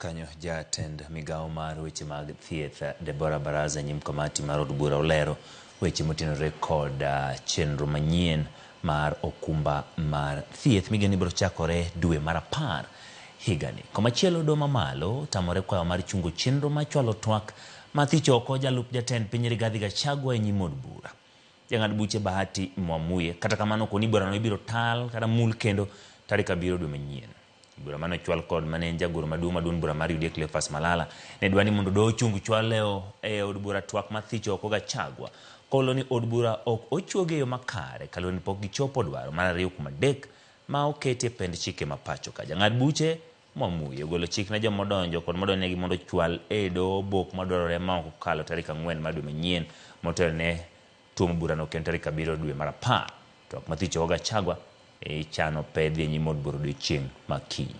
Kanyo jatend migawo mar weche mag thieth Deborah Baraza nyim kamati mar od bura olero weche motenore kod chenro manyien mar okumba mar thieth migeno ni biro chakore dwe mar 10 higani. Komachielo doho mamalo otamore kwayo mar chungo chenro mar chwalo twak mar thicho oko jalup jatend piny Rigathi Gachagua e nyim od bura. Jang'ad buche Bahati Mwamuye kata kamano okoni burano ibiro tal kata mul kendo tarik 7 dwe manyien. Bura mane ochwal kod mane en jagoro maduong' ma duond bura mar UDA Cleophas Malala ne dwa ni mondo doho ochung chwal e od bura twak mar thicho oko Gachagua kolo ni od bura ok ochuogi e yo makare kaluwore ni pok gichopo dwaro mar 2 kuom 3 ma oketi e pend chike ma pacho ka. Jang'ad buche Mwamuye ogolo chik ne joma odonjo kod modonjnegi mondo ochwal e doho obok madwarore ma ok okalo tarik 4 mar dwe manyien motelo ne tuomo burano kendo tarik 7 dwe mar 10. Twak ma thicho oko Gachagua ichano pedhi e nyim od bura odiochieng' ma kiny.